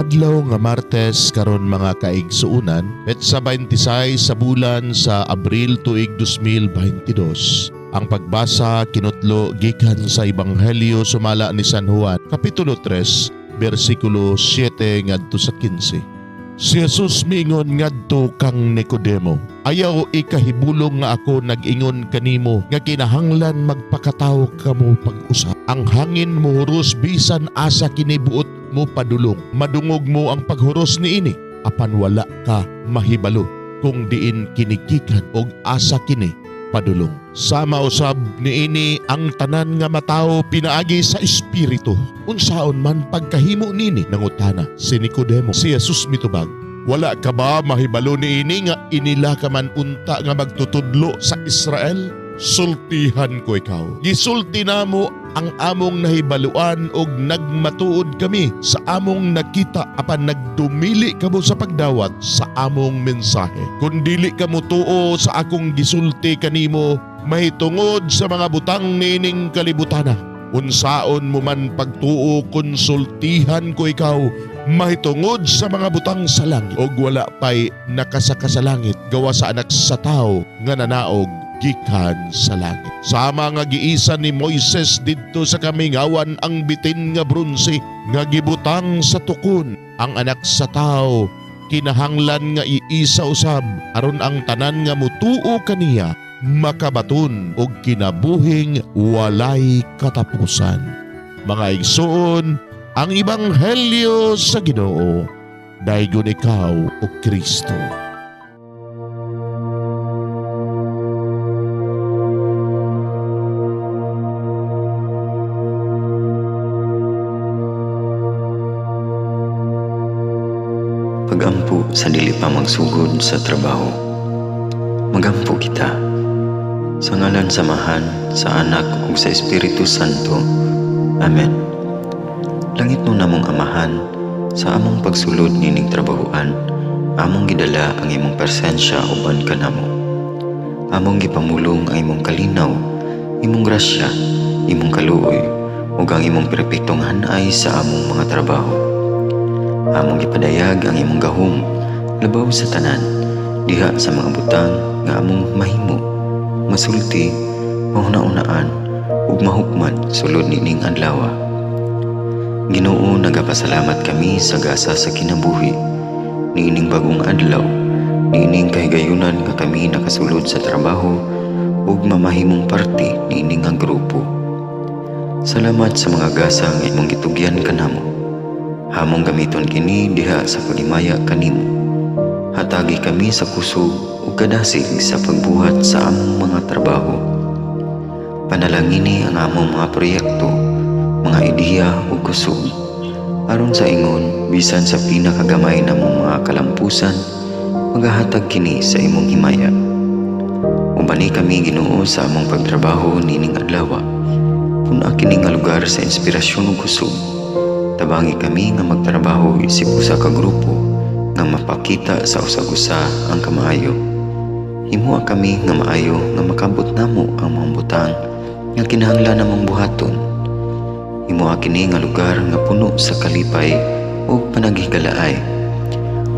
Adlaw nga Martes karon, mga kaigsuunan, petsa 26 sa bulan sa Abril, tuig 2022. Ang pagbasa kinutlo gikan sa Ebanghelyo sumala ni San Juan, Kapitulo 3, bersikulo 7 ngadto sa 15. Si Jesus miingon ngadto kang Nicodemo, "Ayaw ikahibulong nga ako nag-ingon kanimo nga kinahanglan magpakatawo kamo pag-usab. Ang hangin muhuros bisan asa kini buot mo padulong. Madungog mo ang paghuros niini, apan wala ka mahibalo kung diin kini gikan og asa kini padulong. Sama usab niini ang tanan nga matawo pinaagi sa Espiritu." "Unsaon man pagkahimo nini?" nangutana si Nicodemo. Si Jesus mitubag, "Wala ka ba mahibalo niini nga inila ka man unta nga magtutudlo sa Israel? Sultihan ko ikaw. Gisulti namo ang among nahibaluan og nagmatuod kami sa among nakita, apan nagdumili kamo sa pagdawat sa among mensahe. Kung dili ka motuo sa akong gisulti kanimo mahitungod sa mga butang niining kalibutana, unsaon mo man pagtuo kung sultihan ko ikaw mahitungod sa mga butang sa langit? Og wala pa'y nakasaka sa langit gawa sa Anak sa Tao nga nanaog gikan sa langit. Sama nga giisa ni Moises didto sa kamingawan ang bitin nga bronse nga gibutang sa tukon, ang Anak sa Tao kinahanglan nga iisa usab, aron ang tanan nga mutuo kaniya makabaton og kinabuhing walay katapusan." Mga igsoon, ang Ebanghelyo sa Ginoo. Daygon ikaw, o Kristo. Pagampo sa dili pa magsugod sa trabaho. Magampo kita. Sa ngalan sa Amahan, sa Anak ug sa Espiritu Santo. Amen. Langitnon namong Amahan, sa among pagsulod nining trabahoan, among gidala ang imong presensya uban kanamo. Among gipamulong ang imong kalinaw, imong grasya, imong kaluoy, ug ang imong perpektong hanay sa among mga trabaho. Among gipadayag ang imong gahom labaw sa tanan diha sa mga butang nga among mahimo, masulti, mahuna-unaan ug mahukman sulod nining adlaw. Ginoo, nagapasalamat kami sa gasa sa kinabuhi niining bagong adlaw, niining kahigayunan nga kami nakasulod sa trabaho ug mamahimong parte niini nga grupo. Salamat sa mga gasa nga imong gitugyan kanamo. Among gamiton kini diha sa paghimaya kanimo. Hatagi kami sa kusog ug kadasig sa pagbuhat sa among mga trabaho. Panalangini ang among mga proyekto, mga ideya ug kusog, aron sa ingon bisan sa pinakagamay namong mga kalampusan, magahatag kini sa imong himaya. Ubani kami, Ginoo, sa among pagtrabaho nining adlaw. Pun-a kini nga lugar sa inspirasyon ug kusog. Tabangi kami nga magtrabaho isip usa ka grupo nga mapakita sa usag-usa ang kamaayo. Himoa kami nga maayo nga makabot namo ang mga butang nga kinahanglan namong buhaton. Himoa kini nga lugar nga puno sa kalipay ug panaghigalaay,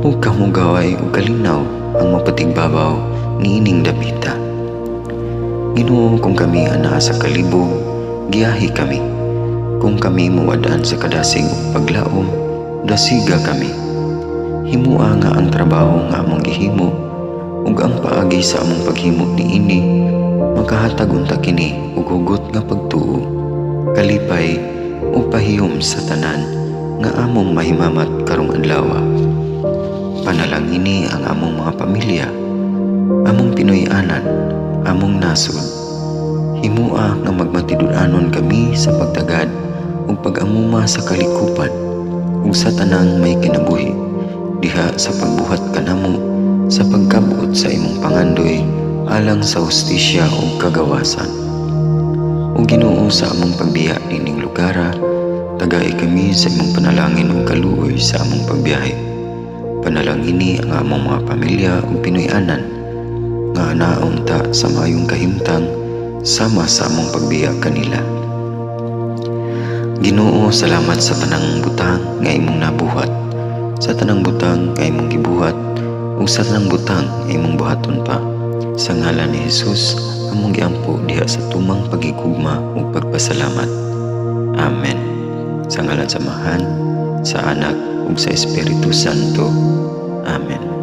ug kahugaway ug kalinaw ang mapatigbabaw niining dapita. Ginoo, kung kami anaa sa kalibog, giyahi kami. Kung kami muwad-an sa kadasig ug paglaom, dasiga kami. Himoa nga ang trabaho nga among gihimo ug ang paagi sa among paghimo niini makahatag unta kini og hugot nga pagtuo, kalipay ug pahiyom sa tanan nga among mahimamat karong adlaw. Panalangini ang among mga pamilya, among Pinoy-anan, among nasod. Himoa nga magmatinud-anon kami sa pagtagad ug pag-amuma sa kalikupan ug sa tanang may kinabuhi diha sa pagbuhat kanamo sa pagkabot sa imong pangandoy alang sa hustisya ug kagawasan. O Ginoo, sa among pagbiya nining lugara, tagai kami sa imong panalangin ug kaluoy sa among pagbiyahe. Panalangini ang among mga pamilya ug Pinoy-anan nga anaon ta sa maayong kahimtang sama sa among pagbiya kanila. Ginoo, salamat sa tanang butang nga imong nabuhat. sa tanang butang nga imong gibuhat ug sa tanang butang nga imong buhaton pa. Sa ngalan ni Jesus, among giampo diha sa tumang paghigugma ug pagpasalamat. Amen. Sa ngalan sa Amahan, sa Anak ug sa Espiritu Santo. Amen.